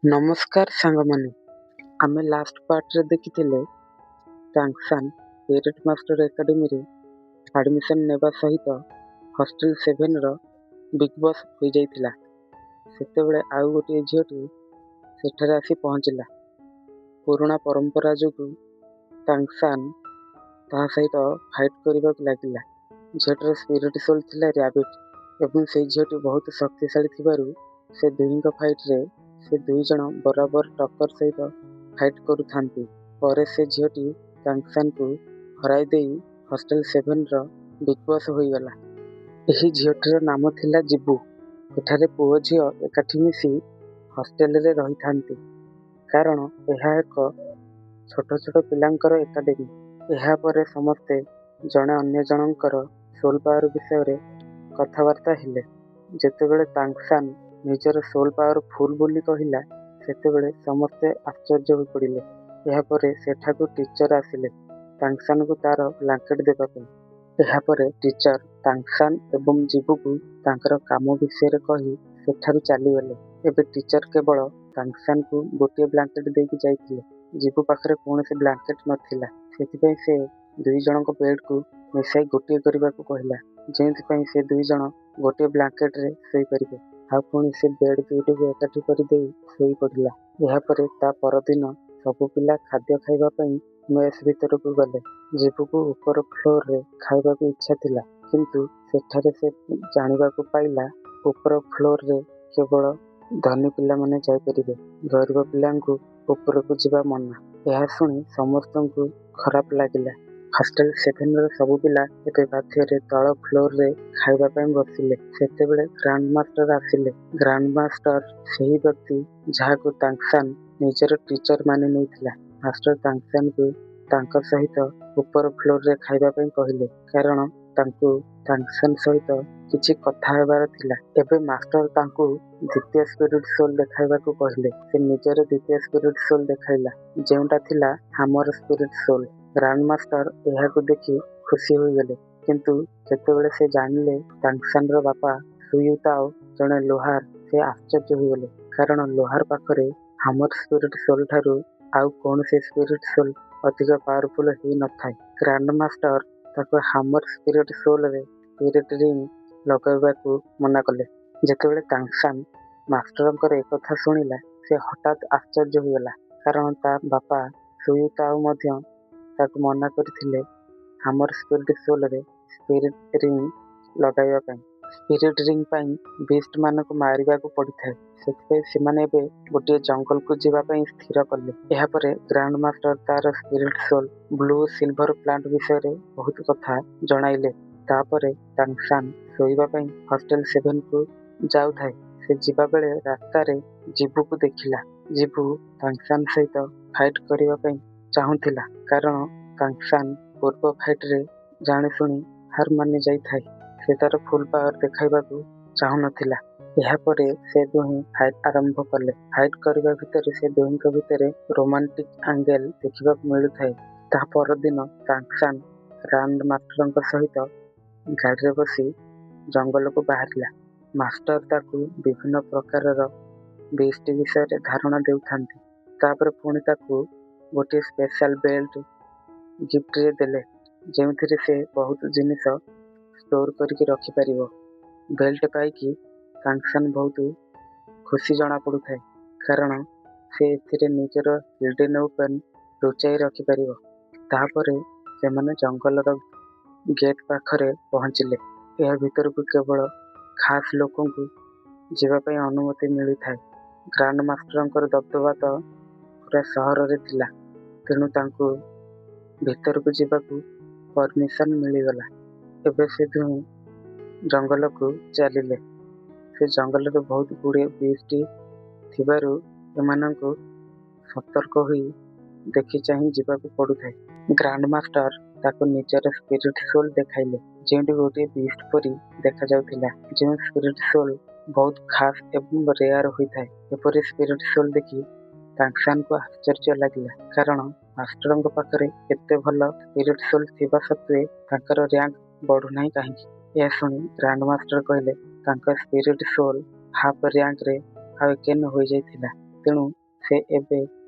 ନମସ୍କାର ସାଙ୍ଗମାନେ, ଆମେ ଲାଷ୍ଟ ପାର୍ଟରେ ଦେଖିଥିଲେ ତାଙ୍ଗସାନ୍ ସ୍ପିରିଟ୍ ମାଷ୍ଟର ଏକାଡେମୀରେ ଆଡ଼ମିସନ୍ ନେବା ସହିତ ହଷ୍ଟେଲ ସେଭେନର ବିଗ୍ ବସ୍ ହୋଇଯାଇଥିଲା। ସେତେବେଳେ ଆଉ ଗୋଟିଏ ଝିଅଟି ସେଠାରେ ଆସି ପହଞ୍ଚିଲା। ପୁରୁଣା ପରମ୍ପରା ଯୋଗୁଁ ତାଙ୍ଗସାନ୍ ତାହା ସହିତ ଫାଇଟ୍ କରିବାକୁ ଲାଗିଲା। ଝିଅଟିର ସ୍ପିରିଟ୍ ସୋଲ୍ ଥିଲା ରାବିଟ୍ ଏବଂ ସେଇ ଝିଅଟି ବହୁତ ଶକ୍ତିଶାଳୀ ଥିବାରୁ ସେ ଦୁହିଁଙ୍କ ଫାଇଟ୍ରେ ସେ ଦୁଇଜଣ ବରାବର ଟକ୍କର ସହିତ ଫାଇଟ୍ କରୁଥାନ୍ତି। ପରେ ସେ ଝିଅଟି ତାଙ୍ଗସାନ୍କୁ ହରାଇ ଦେଇ ହଷ୍ଟେଲ ସେଭେନର ବିଗ୍ ବସ୍ ହୋଇଗଲା। ଏହି ଝିଅଟିର ନାମ ଥିଲା ଜିବୁ। ଏଠାରେ ପୁଅ ଝିଅ ଏକାଠି ମିଶି ହଷ୍ଟେଲରେ ରହିଥାନ୍ତି, କାରଣ ଏହା ଏକ ଛୋଟ ଛୋଟ ପିଲାଙ୍କର ଏକାଡେମୀ। ଏହାପରେ ସମସ୍ତେ ଜଣେ ଅନ୍ୟ ଜଣଙ୍କର ସୋଲ୍ ପାୱାର ବିଷୟରେ କଥାବାର୍ତ୍ତା ହେଲେ। ଯେତେବେଳେ ତାଙ୍ଗସାନ୍ ନିଜର ସୋଲ୍ ପାୱାର ଫୁଲ୍ ବୋଲି କହିଲା, ସେତେବେଳେ ସମସ୍ତେ ଆଶ୍ଚର୍ଯ୍ୟ ହୋଇପଡ଼ିଲେ। ଏହାପରେ ସେଠାକୁ ଟିଚର ଆସିଲେ ତାଙ୍ଗସାନ୍କୁ ତାର ବ୍ଲାଙ୍କେଟ୍ ଦେବା ପାଇଁ। ଏହାପରେ ଟିଚର ତାଙ୍ଗସାନ୍ ଏବଂ ଜିବୁକୁ ତାଙ୍କର କାମ ବିଷୟରେ କହି ସେଠାରୁ ଚାଲିଗଲେ। ଏବେ ଟିଚର କେବଳ ତାଙ୍ଗସାନ୍କୁ ଗୋଟିଏ ବ୍ଲାଙ୍କେଟ୍ ଦେଇକି ଯାଇଥିଲେ। ଜିବୁ ପାଖରେ କୌଣସି ବ୍ଲାଙ୍କେଟ୍ ନଥିଲା, ସେଥିପାଇଁ ସେ ଦୁଇ ଜଣଙ୍କ ବେଡ୍କୁ ମିଶାଇ ଗୋଟିଏ କରିବାକୁ କହିଲା, ଯେଉଁଥିପାଇଁ ସେ ଦୁଇ ଜଣ ଗୋଟିଏ ବ୍ଲାଙ୍କେଟ୍ରେ ଶୋଇପାରିବେ। ଆଉ ପୁଣି ସେ ବେଡ୍ ଦୁଇଟିକୁ ଏକାଠି କରିଦେଇ ଶୋଇପଡ଼ିଲା। ଏହାପରେ ତା ପରଦିନ ସବୁ ପିଲା ଖାଦ୍ୟ ଖାଇବା ପାଇଁ ମେସ୍ ଭିତରକୁ ଗଲେ। ଜିବୁକୁ ଉପର ଫ୍ଲୋରରେ ଖାଇବାକୁ ଇଚ୍ଛା ଥିଲା, କିନ୍ତୁ ସେଠାରେ ସେ ଜାଣିବାକୁ ପାଇଲା ଉପର ଫ୍ଲୋରରେ କେବଳ ଧନୀ ପିଲାମାନେ ଯାଇପାରିବେ, ଗରିବ ପିଲାଙ୍କୁ ଉପରକୁ ଯିବା ମନା। ଏହା ଶୁଣି ସମସ୍ତଙ୍କୁ ଖରାପ ଲାଗିଲା। ହଷ୍ଟେଲ ସେଭେନର ସବୁ ପିଲା ଏବେ ବାଧ୍ୟରେ ତଳ ଫ୍ଲୋରରେ ଖାଇବା ପାଇଁ ବସିଲେ। ସେତେବେଳେ ଗ୍ରାଣ୍ଡ ମାଷ୍ଟର ଆସିଲେ। ଗ୍ରାଣ୍ଡ ମାଷ୍ଟର ସେହି ବ୍ୟକ୍ତି ଯାହାକୁ ତାଙ୍ଗସାନ୍ ନିଜର ଟିଚର ମାନି ନେଇଥିଲା। ମାଷ୍ଟର ତାଙ୍ଗସାନ୍କୁ ତାଙ୍କ ସହିତ ଉପର ଫ୍ଲୋରରେ ଖାଇବା ପାଇଁ କହିଲେ, କାରଣ ତାଙ୍କୁ ତାଙ୍ଗସାନ୍ ସହିତ କିଛି କଥା ହେବାର ଥିଲା। ଏବେ ମାଷ୍ଟର ତାଙ୍କୁ ଦ୍ୱିତୀୟ ସ୍ପିରିଟ୍ ସୋଲ୍ ଦେଖାଇବାକୁ କହିଲେ। ସେ ନିଜର ଦ୍ୱିତୀୟ ସ୍ପିରିଟ୍ ସୋଲ୍ ଦେଖାଇଲା, ଯେଉଁଟା ଥିଲା hammer spirit soul. Grand master ଏହାକୁ ଦେଖି ଖୁସି ହୋଇଗଲେ, କିନ୍ତୁ ଯେତେବେଳେ ସେ ଜାଣିଲେ ତାଙ୍ଗସାନ୍ର ବାପା ସୁୟୁତାଓ ଜଣେ ଲୋହାର, ସେ ଆଶ୍ଚର୍ଯ୍ୟ ହୋଇଗଲେ, କାରଣ ଲୋହାର ପାଖରେ ହାମର ସ୍ପିରିଟ୍ ସୋଲ୍ ଠାରୁ ଆଉ କୌଣସି ସ୍ପିରିଟ୍ ସୋଲ୍ ଅଧିକ ପାୱାରଫୁଲ୍ ହୋଇନଥାଏ। ଗ୍ରାଣ୍ଡ ମାଷ୍ଟର ତାକୁ ହାମର ସ୍ପିରିଟ୍ ସୋଲ୍ରେ ସ୍ପିରିଟ୍ ରିଙ୍ଗ ଲଗାଇବାକୁ ମନା କଲେ। ଯେତେବେଳେ ତାଙ୍ଗସାନ୍ ମାଷ୍ଟରଙ୍କର ଏକଥା ଶୁଣିଲା, ସେ ହଠାତ୍ ଆଶ୍ଚର୍ଯ୍ୟ ହୋଇଗଲା, କାରଣ ତା ବାପା ସୁୟୁତାଓ ମଧ୍ୟ ତାକୁ ମନା କରିଥିଲେ ହାମର ସ୍ପିରିଟ୍ ସୋଲ୍ରେ ସ୍ପିରିଟ୍ ରିଙ୍ଗ ଲଗାଇବା ପାଇଁ। ସ୍ପିରିଟ୍ ରିଙ୍ଗ ପାଇଁ ବିଷ୍ଟମାନଙ୍କୁ ମାରିବାକୁ ପଡ଼ିଥାଏ, ସେଥିପାଇଁ ସେମାନେ ଏବେ ଗୋଟିଏ ଜଙ୍ଗଲକୁ ଯିବା ପାଇଁ ସ୍ଥିର କଲେ। ଏହାପରେ ଗ୍ରାଣ୍ଡ ମାଷ୍ଟର ତାର spirit soul blue silver plant ବିଷୟରେ ବହୁତ କଥା ଜଣାଇଲେ। ତାପରେ ତାଙ୍ଗସାନ୍ ଶୋଇବା ପାଇଁ ହଷ୍ଟେଲ ସେଭେନକୁ ଯାଉଥାଏ। ସେ ଯିବାବେଳେ ରାସ୍ତାରେ ଜିବୁକୁ ଦେଖିଲା। ଜିବୁ ତାଙ୍ଗସାନ୍ ସହିତ ଫାଇଟ୍ କରିବା ପାଇଁ ଚାହୁଁଥିଲା, କାରଣ ତାଙ୍ଗସାନ୍ ପୂର୍ବ ଫାଇଟ୍ରେ ଜାଣିଶୁଣି ହାର ମାନି ଯାଇଥାଏ। ସେ ତାର ଫୁଲ୍ ପାୱାର ଦେଖାଇବାକୁ ଚାହୁଁନଥିଲା। ଏହାପରେ ସେ ଦୁହେଁ ଫାଇଟ୍ ଆରମ୍ଭ କଲେ। ଫାଇଟ୍ କରିବା ଭିତରେ ସେ ଦୁହିଁଙ୍କ ଭିତରେ ରୋମାଣ୍ଟିକ୍ ଆଙ୍ଗେଲ ଦେଖିବାକୁ ମିଳୁଥାଏ। ତା ପରଦିନ ତାଙ୍ଗସାନ୍ ଗ୍ରାଣ୍ଡ ମାଷ୍ଟରଙ୍କ ସହିତ ଗାଡ଼ିରେ ବସି ଜଙ୍ଗଲକୁ ବାହାରିଲା। ମାଷ୍ଟର ତାକୁ ବିଭିନ୍ନ ପ୍ରକାରର ବିଷ୍ଟ ବିଷୟରେ ଧାରଣା ଦେଉଥାନ୍ତି। ତାପରେ ପୁଣି ତାକୁ ଗୋଟିଏ ସ୍ପେଶାଲ ବେଲ୍ଟ ଗିଫ୍ଟରେ ଦେଲେ, ଯେଉଁଥିରେ ସେ ବହୁତ ଜିନିଷ ଷ୍ଟୋର କରିକି ରଖିପାରିବ। ବେଲ୍ଟ ପାଇକି ତାଙ୍ଗସାନ୍ ବହୁତ ଖୁସି ଜଣାପଡ଼ୁଥାଏ, କାରଣ ସେ ଏଥିରେ ନିଜର ହିଡେନ୍ ୱେପନ୍ ଲୁଚାଇ ରଖିପାରିବ। ତାପରେ ସେମାନେ ଜଙ୍ଗଲର ଗେଟ୍ ପାଖରେ ପହଞ୍ଚିଲେ। ଏହା ଭିତରକୁ କେବଳ ଖାସ୍ ଲୋକଙ୍କୁ ଯିବା ପାଇଁ ଅନୁମତି ମିଳିଥାଏ। ଗ୍ରାଣ୍ଡ ମାଷ୍ଟରଙ୍କର ଦବଦବା ତ ପୁରା ସହରରେ ଥିଲା, ତେଣୁ ତାଙ୍କୁ ଭିତରକୁ ଯିବାକୁ ପରମିସନ୍ ମିଳିଗଲା। ଏବେ ସେ ଦୁହେଁ ଜଙ୍ଗଲକୁ ଚାଲିଲେ। ସେ ଜଙ୍ଗଲରେ ବହୁତ ଗୁଡ଼ିଏ ବିଷ୍ଟ ଥିବାରୁ ଏମାନଙ୍କୁ ସତର୍କ ହୋଇ ଦେଖି ଚାହିଁ ଯିବାକୁ ପଡ଼ୁଥାଏ। ଗ୍ରାଣ୍ଡ ମାଷ୍ଟର ତାକୁ ନିଜର ସ୍ପିରିଟ୍ ସୋଲ୍ ଦେଖାଇଲେ, ଯେଉଁଟି ଗୋଟିଏ ବିଷ୍ଟ ପରି ଦେଖାଯାଉଥିଲା, ଯେଉଁ ସ୍ପିରିଟ୍ ସୋଲ୍ ବହୁତ ଖାସ୍ ଏବଂ ରେୟାର ହୋଇଥାଏ। ଏପରି ସ୍ପିରିଟ୍ ସୋଲ୍ ଦେଖି ତାଙ୍ଗସାନ୍କୁ ଆଶ୍ଚର୍ଯ୍ୟ ଲାଗିଲା, କାରଣ ମାଷ୍ଟରଙ୍କ ପାଖରେ ଏତେ ଭଲ ସ୍ପିରିଟ୍ ସୋଲ୍ ଥିବା ସତ୍ତ୍ୱେ ତାଙ୍କର ର୍ୟାଙ୍କ ବଢ଼ୁନାହିଁ କାହିଁକି? ଏହା ଶୁଣି ଗ୍ରାଣ୍ଡ ମାଷ୍ଟର କହିଲେ ତାଙ୍କ ସ୍ପିରିଟ୍ ସୋଲ୍ ହାଫ୍ ର୍ୟାଙ୍କରେ ଆୱେକେନ୍ ହୋଇଯାଇଥିଲା। ତେଣୁ ସେ ଏବେ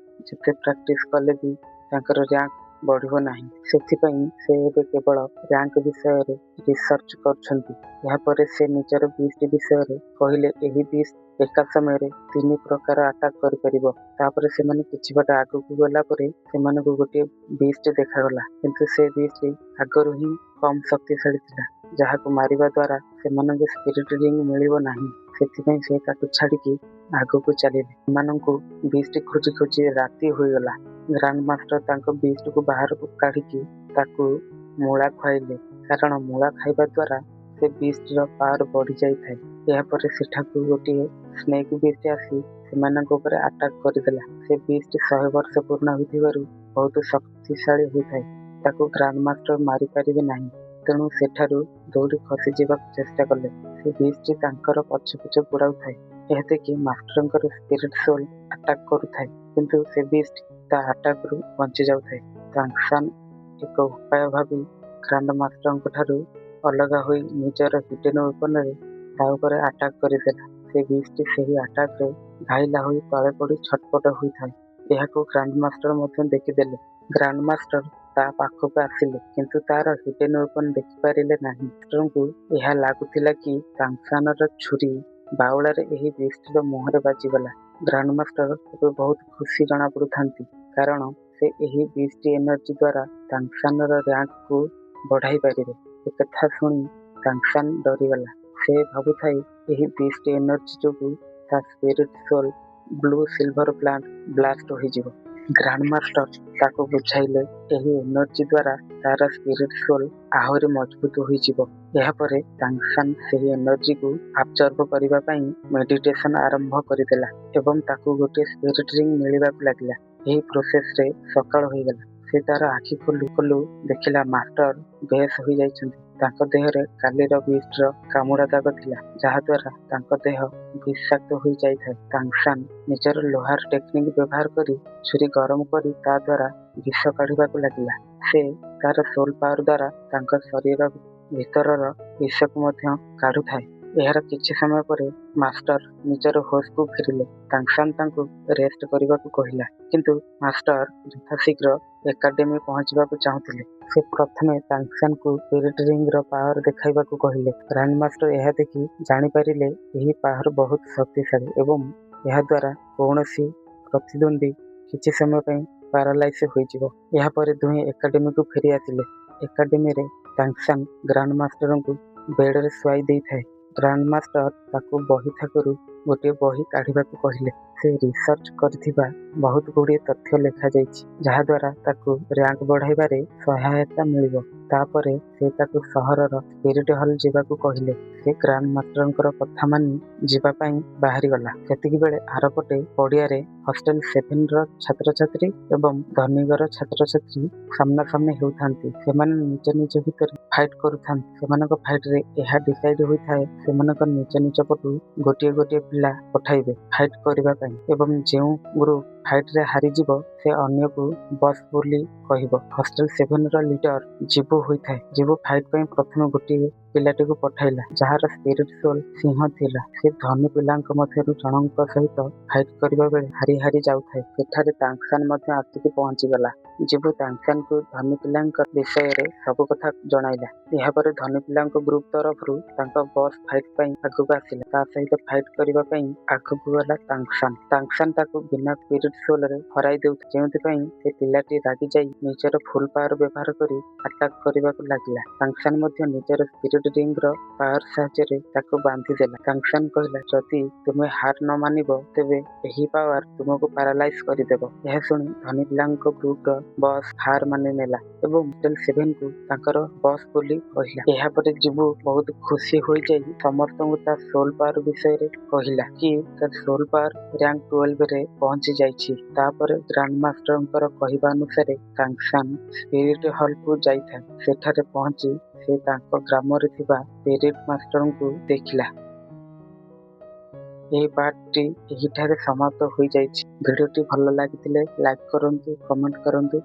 ଯେତେ ପ୍ରାକ୍ଟିସ୍ କଲେ ବି ତାଙ୍କର ର୍ୟାଙ୍କ ବଢ଼ିବ ନାହିଁ। ସେଥିପାଇଁ ସେ ଏବେ କେବଳ ର୍ୟାଙ୍କ ବିଷୟରେ ରିସର୍ଚ୍ଚ କରୁଛନ୍ତି। ଏହାପରେ ସେ ନିଜର ବିଷ୍ଟ ବିଷୟରେ କହିଲେ, ଏହି ବିଷ୍ଟ ଏକା ସମୟରେ 3 ପ୍ରକାର ଆଟାକ୍ କରିପାରିବ। ତାପରେ ସେମାନେ କିଛି ବାଟ ଆଗକୁ ଗଲା ପରେ ସେମାନଙ୍କୁ ଗୋଟିଏ ବିଷ୍ଟ ଦେଖାଗଲା, କିନ୍ତୁ ସେ ବିଷ୍ଟ ଆଗରୁ ହିଁ କମ୍ ଶକ୍ତିଶାଳୀ ଥିଲା, ଯାହାକୁ ମାରିବା ଦ୍ୱାରା ସେମାନଙ୍କୁ ସ୍ପିରିଟ୍ ରିଙ୍ଗ ମିଳିବ ନାହିଁ। ସେଥିପାଇଁ ସେ ତାକୁ ଛାଡ଼ିକି ଆଗକୁ ଚାଲିଲେ। ସେମାନଙ୍କୁ ବିଷ୍ଟ ଖୋଜି ଖୋଜି ରାତି ହୋଇଗଲା। ଗ୍ରାଣ୍ଡ ମାଷ୍ଟର ତାଙ୍କ ବିଷ୍ଟକୁ ବାହାରକୁ କାଢ଼ିକି ତାକୁ ମୂଳା ଖୁଆଇଲେ, କାରଣ ମୂଳା ଖାଇବା ଦ୍ୱାରା ସେ ବିଷ୍ଟର ପାୱାର ବଢ଼ି ଯାଇଥାଏ। ଏହାପରେ ସେଠାକୁ ଗୋଟିଏ ସ୍ନେକ୍ ବିଷ୍ଟ ଆସି ସେମାନଙ୍କ ଉପରେ ଆଟାକ୍ କରିଦେଲା। ସେ ବିଷ୍ଟ 100 ବର୍ଷ ପୁରୁଣା ହୋଇଥିବାରୁ ବହୁତ ଶକ୍ତିଶାଳୀ ହୋଇଥାଏ। ତାକୁ ଗ୍ରାଣ୍ଡ ମାଷ୍ଟର ମାରିପାରିବେ ନାହିଁ, ତେଣୁ ସେଠାରୁ ଦୌଡ଼ି ଖସିଯିବାକୁ ଚେଷ୍ଟା କଲେ। ସେ ବିଷ୍ଟ ତାଙ୍କର ପଛେ ପଛେ ଗୋଡ଼ାଉଥାଏ। ଏହା ଦେଖି ମାଷ୍ଟରଙ୍କର ସ୍ପିରିଟ୍ ସୋଲ୍ ଆଟାକ୍ କରୁଥାଏ, କିନ୍ତୁ ସେ ବିଷ୍ଟ ତା ଆଟାକରୁ ବଞ୍ଚି ଯାଉଥାଏ। ତାଙ୍ଗସାନ୍ ଏକ ଉପାୟ ଭାବି ଗ୍ରାଣ୍ଡ ମାଷ୍ଟରଙ୍କ ଠାରୁ ଅଲଗା ହୋଇ ନିଜର ହିଡେନ୍ ୱେପନରେ ତା ଉପରେ ଆଟାକ୍ କରିଦେଲା। ସେ ବିଷ୍ଟ ସେହି ଆଟାକରେ ଘାଇଲା ହୋଇ ତଳେ ପଡ଼ି ଛଟପଟ ହୋଇଥାଏ। ଏହାକୁ ଗ୍ରାଣ୍ଡ ମାଷ୍ଟର ମଧ୍ୟ ଦେଖିଦେଲେ। ଗ୍ରାଣ୍ଡ ମାଷ୍ଟର ତା ପାଖକୁ ଆସିଲେ, କିନ୍ତୁ ତାର ହିଡେନ୍ ୱେପନ୍ ଦେଖିପାରିଲେ ନାହିଁ। ମାଷ୍ଟରଙ୍କୁ ଏହା ଲାଗୁଥିଲା କି ତାଙ୍ଗସାନର ଛୁରୀ ବାଉଳାରେ ଏହି ବିଷ୍ଟର ମୁହଁରେ ବାଜିଗଲା। ଗ୍ରାଣ୍ଡ ମାଷ୍ଟର ଏବେ ବହୁତ ଖୁସି ଜଣାପଡ଼ୁଥାନ୍ତି, କାରଣ ସେ ଏହି ବିଷ୍ଟ ଏନର୍ଜି ଦ୍ୱାରା ତାଙ୍ଗସାନର ର୍ୟାଙ୍କକୁ ବଢ଼ାଇ ପାରିବେ। ଏକଥା ଶୁଣି ତାଙ୍ଗସାନ ଡରିଗଲା। ସେ ଭାବୁଥାଏ, ଏହି ବିଷ୍ଟ ଏନର୍ଜି ଯୋଗୁଁ ତା spirit soul blue silver plant blast ହୋଇଯିବ। ଗ୍ରାଣ୍ଡ ମାଷ୍ଟର ତାକୁ ବୁଝାଇଲେ, ଏହି ଏନର୍ଜି ଦ୍ୱାରା ତାର ସ୍ପିରିଟ୍ ସୋଲ୍ ଆହୁରି ମଜବୁତ ହୋଇଯିବ। ଏହାପରେ ତାଙ୍ଗସାନ ସେହି ଏନର୍ଜିକୁ ଆବଜର୍ବ କରିବା ପାଇଁ ମେଡିଟେସନ ଆରମ୍ଭ କରିଦେଲା ଏବଂ ତାକୁ ଗୋଟିଏ ସ୍ପିରିଟ୍ ରିଙ୍ଗ ମିଳିବାକୁ ଲାଗିଲା। ଏହି ପ୍ରୋସେସରେ ସକାଳ ହୋଇଗଲା। ସେ ତାର ଆଖି ଖୋଲୁ ଖୋଲୁ ଦେଖିଲା ମାଷ୍ଟର ବେହୋସ ହୋଇଯାଇଛନ୍ତି। ତାଙ୍କ ଦେହରେ କାଲିର ବିଷ୍ଟର କାମୁଡ଼ା ଦାଗ ଥିଲା, ଯାହାଦ୍ୱାରା ତାଙ୍କ ଦେହ ବିଷାକ୍ତ ହୋଇଯାଇଥାଏ। ତାଙ୍ଗସାନ ନିଜର ଲୋହାର ଟେକ୍ନିକ୍ ବ୍ୟବହାର କରି ଛୁରୀ ଗରମ କରି ତା ଦ୍ୱାରା ବିଷ କାଢ଼ିବାକୁ ଲାଗିଲା। ସେ ତାର ସୋଲ୍ ପାୱାର ଦ୍ୱାରା ତାଙ୍କ ଶରୀର ଭିତରର ବିଷକୁ ମଧ୍ୟ କାଢୁଥାଏ। ଏହାର କିଛି ସମୟ ପରେ ମାଷ୍ଟର ନିଜର ହୋସକୁ ଫେରିଲେ। ତାଙ୍ଗସାନ ତାଙ୍କୁ ରେଷ୍ଟ କରିବାକୁ କହିଲା, କିନ୍ତୁ ମାଷ୍ଟର ଯଥାଶୀଘ୍ର ଏକାଡେମୀ ପହଞ୍ଚିବାକୁ ଚାହୁଁଥିଲେ। ସେ ପ୍ରଥମେ ତାଙ୍ଗସାନକୁ ସ୍ପିରିଟ୍ ରିଙ୍ଗର ପାୱାର ଦେଖାଇବାକୁ କହିଲେ। ଗ୍ରାଣ୍ଡ ମାଷ୍ଟର ଏହା ଦେଖି ଜାଣିପାରିଲେ, ଏହି ପାୱାର ବହୁତ ଶକ୍ତିଶାଳୀ ଏବଂ ଏହାଦ୍ୱାରା କୌଣସି ପ୍ରତିଦ୍ୱନ୍ଦ୍ୱୀ କିଛି ସମୟ ପାଇଁ ପାରାଲାଇସ୍ ହୋଇଯିବ। ଏହାପରେ ଦୁହେଁ ଏକାଡେମୀକୁ ଫେରି ଆସିଲେ। ଏକାଡେମୀରେ ତାଙ୍ଗସାନ ଗ୍ରାଣ୍ଡ ମାଷ୍ଟରଙ୍କୁ ବେଡରେ ଶୁଆଇ ଦେଇଥାଏ। ଗ୍ରାଣ୍ଡ ମାଷ୍ଟର ତାକୁ ବହି ଥାକରୁ ଗୋଟିଏ ବହି କାଢ଼ିବାକୁ କହିଲେ। ସେ ରିସର୍ଚ୍ଚ କରିଥିବା ବହୁତ ଗୁଡ଼ିଏ ତଥ୍ୟ ଲେଖାଯାଇଛି, ଯାହାଦ୍ୱାରା ତାକୁ ର୍ୟାଙ୍କ ବଢ଼ାଇବାରେ ସହାୟତା ମିଳିବ। ତାପରେ ସେ ତାକୁ ସହରର ସ୍ପିରିଟ୍ ହଲ୍ ଯିବାକୁ କହିଲେ। ସେ ଗ୍ରାଣ୍ଡ ମାଷ୍ଟରଙ୍କର କଥା ମାନି ଯିବା ପାଇଁ ବାହାରିଗଲା। ସେତିକିବେଳେ ଆରପଟେ ପଡ଼ିଆରେ ହଷ୍ଟେଲ 7ର ଛାତ୍ରଛାତ୍ରୀ ଏବଂ ଧନୀଘର ଛାତ୍ରଛାତ୍ରୀ ସାମ୍ନାସାମ୍ନି ହେଉଥାନ୍ତି। ସେମାନେ ନିଜ ନିଜ ଭିତରେ ଫାଇଟ୍ କରୁଥାନ୍ତି। ସେମାନଙ୍କ ଫାଇଟରେ ଏହା ଡିସାଇଡ୍ ହୋଇଥାଏ, ସେମାନଙ୍କ ନିଜ ନିଜ ପଟୁ ଗୋଟିଏ ଗୋଟିଏ ପିଲା ପଠାଇବେ ଫାଇଟ୍ କରିବା ପାଇଁ ଏବଂ ଯେଉଁ ଗ୍ରୁପ ଫାଇଟରେ ହାରିଯିବ ସେ ଅନ୍ୟକୁ ବସ୍ ବୋଲି କହିବ। ହଷ୍ଟେଲ 7ର ଲିଡର ଜିବୁ ହୋଇଥାଏ। ଜିବୁ ଫାଇଟ୍ ପାଇଁ ପ୍ରଥମେ ଗୋଟିଏ ପିଲାଟିକୁ ପଠାଇଲା, ଯାହାର ସ୍ପିରିଟ୍ ସୋଲ୍ ସିଂହ ଥିଲା। ସେ ଧନୀ ପିଲାଙ୍କ ମଧ୍ୟରୁ ଜଣଙ୍କ ସହିତ ଫାଇଟ୍ କରିବା ବେଳେ ହାରି ହାରି ଯାଉଥାଏ। ସେଠାରେ ତାଙ୍ଗସାନ ମଧ୍ୟ ଆସିକି ପହଞ୍ଚିଗଲା। ଜିବୁ ତାଙ୍ଗସାନକୁ ଧନୀ ପିଲାଙ୍କ ବିଷୟରେ ସବୁ କଥା ଜଣାଇଲା। ଏହାପରେ ଧନୀ ପିଲାଙ୍କ ଗ୍ରୁପ ତରଫରୁ ତାଙ୍କ ବସ୍ ଫାଇଟ୍ ପାଇଁ ଆଗକୁ ଆସିଲା। ତା ସହିତ ଫାଇଟ୍ କରିବା ପାଇଁ ଆଗକୁ ଗଲା ତାଙ୍ଗସାନ। ତାଙ୍ଗସାନ ତାକୁ ବିନା ସ୍ପିରିଟ୍ ସୋଲରେ ହରାଇ ଦେଉଥିଲା, ଯେଉଁଥିପାଇଁ ସେ ପିଲାଟି ରାଗିଯାଇ ନିଜର ଫୁଲ୍ ପାୱାର ବ୍ୟବହାର କରି ଆଟାକ୍ କରିବାକୁ ଲାଗିଲା। ତାଙ୍ଗସାନ ମଧ୍ୟ ନିଜର ସ୍ପିରିଟ୍ ରିଙ୍ଗର ପାୱାର ସାହାଯ୍ୟରେ ତାକୁ ବାନ୍ଧିଦେଲା। ତାଙ୍ଗସାନ କହିଲା, ଯଦି ତୁମେ ହାର ନ ମାନିବ ତେବେ ଏହି ପାୱାର ତୁମକୁ ପାରାଲାଇଜ କରିଦେବ। ଏହା ଶୁଣି ଧନୀ ପିଲାଙ୍କ ଗ୍ରୁପର ବସ୍ ହାର ମାନିନେଲା ଏବଂ ହଷ୍ଟେଲ 7କୁ ତାଙ୍କର ବସ୍ ବୋଲି କହିଲା। ଏହାପରେ ଜିବୁ ବହୁତ ଖୁସି ହୋଇଯାଇ ସମସ୍ତଙ୍କୁ ତା ସୋଲ୍ ପାୱାର ବିଷୟରେ କହିଲା କି ତା ସୋଲ୍ ପାୱାର ର୍ୟାଙ୍କ 12ରେ ପହଞ୍ଚି ଯାଇଛି। ତାପରେ ଗ୍ରାଣ୍ଡ ମାଷ୍ଟରଙ୍କର କହିବା ଅନୁସାରେ ତାଙ୍ଗସାନ ସ୍ପିରିଟ୍ ହଲକୁ ଯାଇଥାଏ। ସେଠାରେ ପହଞ୍ଚି ସେ ତାଙ୍କ ଗ୍ରାମରେ ଥିବା ସ୍ପିରିଟ୍ ମାଷ୍ଟରଙ୍କୁ ଦେଖିଲା। ଏହି ପାର୍ଟଟି ଏହିଠାରେ ସମାପ୍ତ ହୋଇଯାଇଛି। ଭିଡ଼ିଓଟି ଭଲ ଲାଗିଥିଲେ ଲାଇକ୍ କରନ୍ତୁ, କମେଣ୍ଟ କରନ୍ତୁ।